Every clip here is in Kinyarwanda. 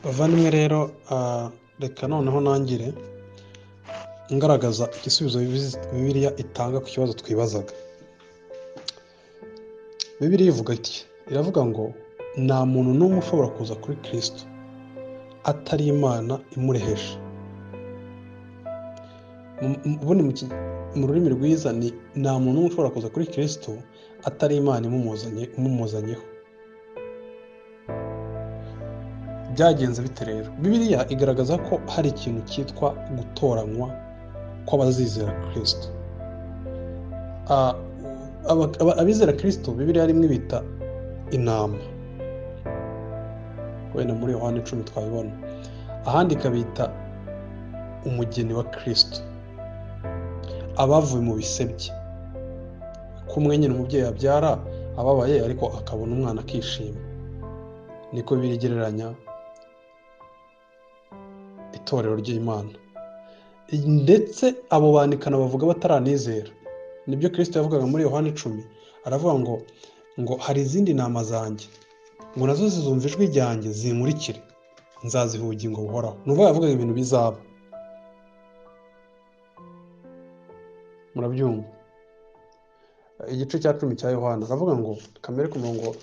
Bavandimwe rero, reka noneho nangire ngaragaza igisubizo Bibiliya itanga ku kibazo twibazaga. Bibiliya ivuga iti, iravuga ngo nta muntu n'umwe ushobora kuza kuri Kristo atari Imana imureheje. Ubundi mu rurimi rwiza ni nta muntu n'umwe ushobora kuza kuri Kristo atari Imana imumuzanyeho. Byagenze bite rero? Bibiliya igaragaza ko hari ikintu cyitwa gutoranywa kw'abazizera Kristo. Abizera Kristo Bibiliya rimwe bita intama, wenda muri Yohana 10 twabibona, ahandi ikabita umugeni wa Kristo, abavuye mu bisebye. Kumwe nyine umubyeyi abyara ababaye ariko akabona umwana akishima, niko Bibiliya igereranya itorero ry'Imana. Ndetse abo bandikana bavuga bataranizera. Nibyo Kristo yavugaga muri Yohana 10, aravuga ngo hari izindi ntama zanjye, ngo nazo zizumva ijwi ryanjye zinkurikire, nzaziha ubugingo buhoraho. Ni ukuvuga yavugaga ibintu bizaba. Murabyumva? Igice cya 10 cya Yohana aravuga ngo kamere ku murongo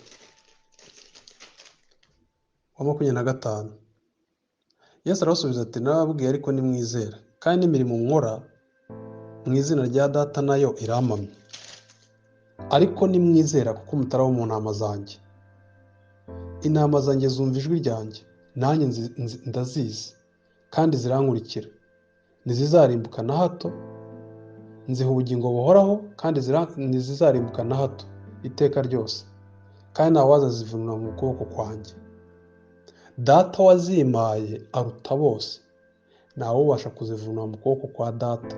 wa 25. Yesu arabasubiza ati, narababwiye ariko nimwizera, kandi n'imirimo nkora mu izina rya Data nayo irampamya, ariko nimwizera kuko mutaraba mu ntama zanjye. Intama zanjye zumva ijwi ryanjye, nanjye ndazizi kandi zirankurikira, ntizizarimbuka na hato, nziha ubugingo buhoraho kandi ntizizarimbuka na hato iteka ryose, kandi ntawazazivunura mu kuboko kwanjye. Data wazimpaye aruta bose, ntawubasha kuzivunura mu kuboko kwa Data,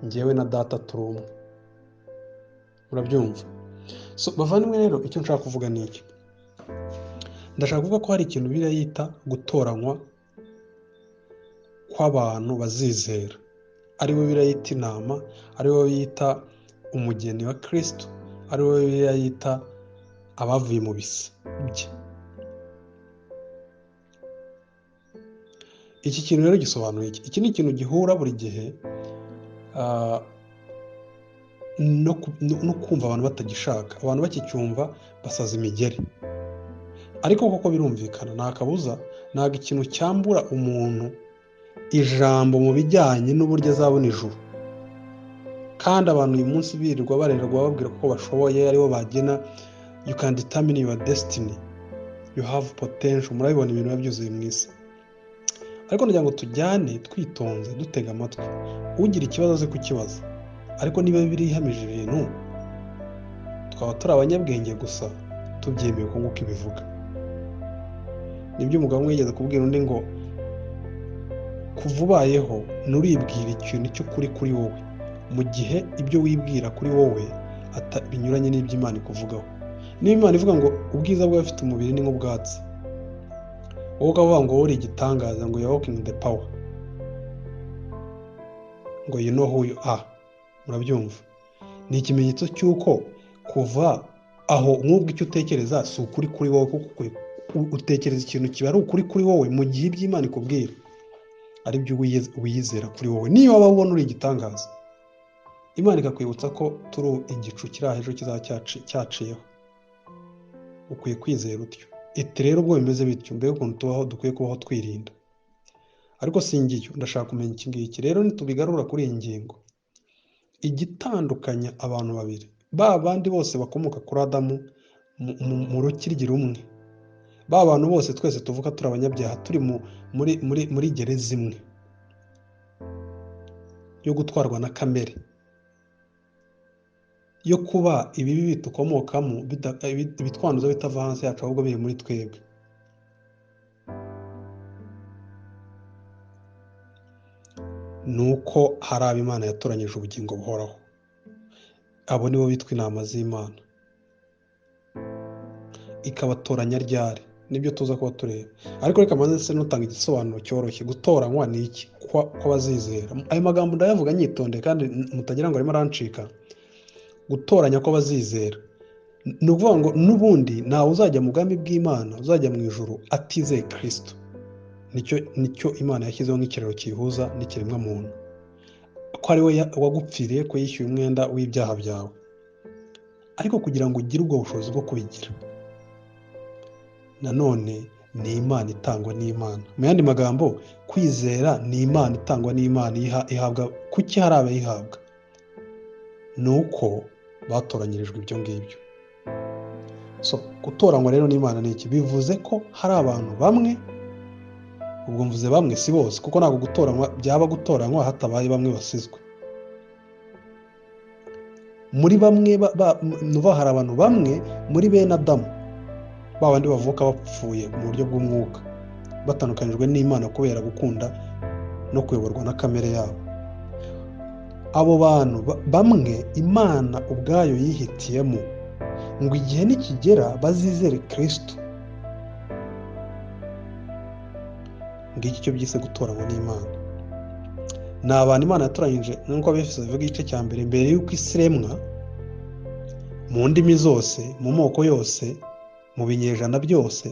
njyewe na Data turi umwe. Murabyumva? So bavandimwe rero, icyo nshaka kuvuga ni iki. Ndashaka kuvuga ko hari ikintu Bibiliya yita gutoranywa kw'abantu bazizera, ari bo Bibiliya yita intama, ari bo yita umugeni wa Kristo, ari bo Bibiliya yita abavuye mu bise bye. Iki kintu rero gisobanuye iki? Iki ni ikintu gihura buri gihe no kumva abantu batagishaka, abantu bakicyumva basaza imigeri. Ariko koko birumvikana, nta kabuza, ntabwo ikintu cyambura umuntu ijambo mu bijyanye n'uburyo azabona ijuru. Kandi abantu uyu munsi birirwa barerwa babwira ko bashoboye, aribo bagena. You can determine your destiny, you have potential. Murabibona ibintu biba byuzuye mu isi. Ariko ndagira ngo tujyane twitonze, dutega amatwi. Ugira ikibazo aze kukibaza, ariko niba Bibiliya ihamije ibintu twaba turi abanyabwenge gusa tubyemeye uko nguko ibivuga. Nibyo umugabo umwe yigeze kubwira undi ngo kuva ubayeho nturibwira ikintu cy'ukuri kuri wowe, mu gihe ibyo wibwira kuri wowe binyuranye n'ibyo Imana ikuvugaho. Niba Imana ivuga ngo ubwiza bw'abafite umubiri ni nk'ubwatsi, wowe ukavuga ngo uri igitangaza, ngo you are walking in the power, ngo you know who you are. Murabyumva? Ni ikimenyetso cy'uko kuva aho nk'ubwo icyo utekereza si ukuri kuri wowe, kuko utekereza ikintu kiba ari ukuri kuri wowe mu gihe ibyo Imana ikubwira ari byo wiyizera kuri wowe. Niyo waba ubona uri igitangaza, Imana ikakwibutsa ko turi igicu kiri aho ejo kizaba cyaciyeho. Ukwiye kwizera utyo. Iti rero ubwo bimeze bityo, mbega ukuntu tubaho, dukwiye kubaho twirinda. Ariko singiyo, ndashaka kumenya iki ngiki. Rero nitubigarura kuri iyi ngingo, igitandukanya abantu babiri, ba bandi bose bakomoka kuri Adamu mu rukiryi rumwe, ba bantu bose twese tuvuka turi abanyabyaha, turi muri gereza imwe yo gutwarwa na kamere, yo kuba ibibi bitukomokamo ibitwanduza bitava hanze yacu ahubwo biri muri twebwe. Nuko hari abo Imana yatoranyije ubugingo buhoraho, abo nibo bitwa intama z'Imana, ikabatoranya ryari? Nibyo tuza kuba tureba. Ariko reka mbanze se nutanga igisobanuro cyoroshye. Gutoranywa ni iki kw'abazizera? Ayo magambo ndayavuga nyitondeye kandi mutagira ngo arimo arancika. Gutoranya kw'abazizera ni ukuvuga ngo n'ubundi ntawe uzajya mu bwami bw'Imana, uzajya mu ijuru atizeye Kristo. Nicyo Imana yashyizeho nk'ikiraro kihuza n'ikiremwa muntu, ko ari we wagupfiriye, ko yishyuye umwenda w'ibyaha byawe. Ariko kugira ngo ugire ubwo bushobozi bwo kubigira, nanone ni Imana itangwa n'Imana. Mu yandi magambo, kwizera ni Imana itangwa n'Imana, ihabwa. Kuki hari abayihabwa? Ni uko batoranyirijwe ibyo ngibyo. So gutoranywa rero n'Imana ni iki? Bivuze ko hari abantu bamwe, ubwo mvuze bamwe si bose, kuko ntabwo gutoranywa byaba gutoranywa hatabaye bamwe basizwe. Muri bamwe hari abantu bamwe muri bene Adamu, ba bandi bavuka bapfuye mu buryo bw'umwuka, batandukanyijwe n'Imana kubera gukunda no kuyoborwa na kamere yabo. Abo bantu bamwe Imana ubwayo yihitiyemo ngo igihe nikigera bazizere Kristo. Ngiki cyo byise gutoranywa n'Imana. Ni abantu Imana yatoranyije, nk'uko Abefeso bivuga igice cya mbere, mbere y'uko isi iremwa, mu ndimi zose, mu moko yose, mu binyejana byose.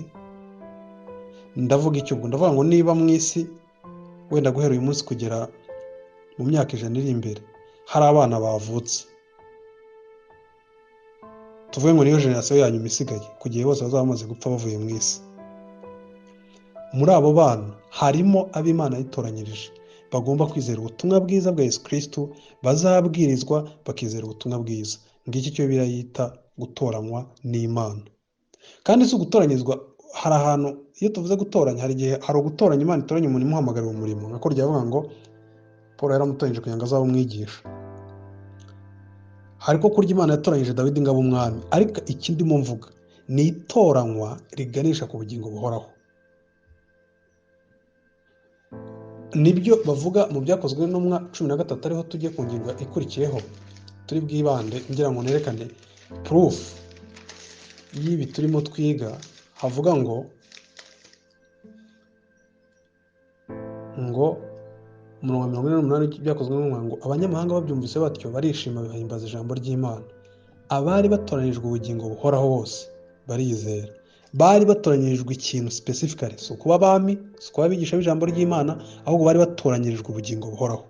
Ndavuga icyo ubwo ndavuga ngo niba mu isi wenda guhera uyu munsi kugera mu myaka 100 iri imbere hari abana bavutse, tuvuge ngo niyo generasiyo ya nyuma isigaye, kugihe bose bazaba bamaze gupfa bavuye mu isi. Muri abo bana harimo ab'Imana yitoranyirije, bagomba kwizera ubutumwa bwiza bwa Yesu Kristo, bazabwirizwa bakizera ubutumwa bwiza. Ngiki cyo Bibiliya yita gutoranywa n'Imana. Kandi si ugutoranyizwa, hari ahantu iyo tuvuze gutoranya, hari igihe hari ugutoranya Imana itoranya umuntu imuhamagarira umurimo, nka ko ryavuga ngo Paul yaramutoranyije kugira ngo azabe umwigisha. Hari ko kurya Imana yatoranyije Dawidi ngo abe umwami. Ariko iki ndimo mvuga ni itoranywa riganisha ku bugingo buhoraho. Nibyo bavuga mu byakozwe n'intumwa 13, ariho tujye ku ngingo ikurikiyeho turi bwibande, ngira ngo nerekane proof y'ibi turimo twiga. Havuga ngo umurongo wa 48 byakozwe n'intumwa ngo abanyamahanga babyumvise batyo barishima bahimbaza ijambo ry'Imana. Abari batoranyirijwe ubugingo buhoraho bose barizera. Bari batoranyirijwe ikintu specifically, si ukuba abami, si ukuba abigisha b'ijambo ry'Imana, ahubwo bari batoranyirijwe ubugingo buhoraho.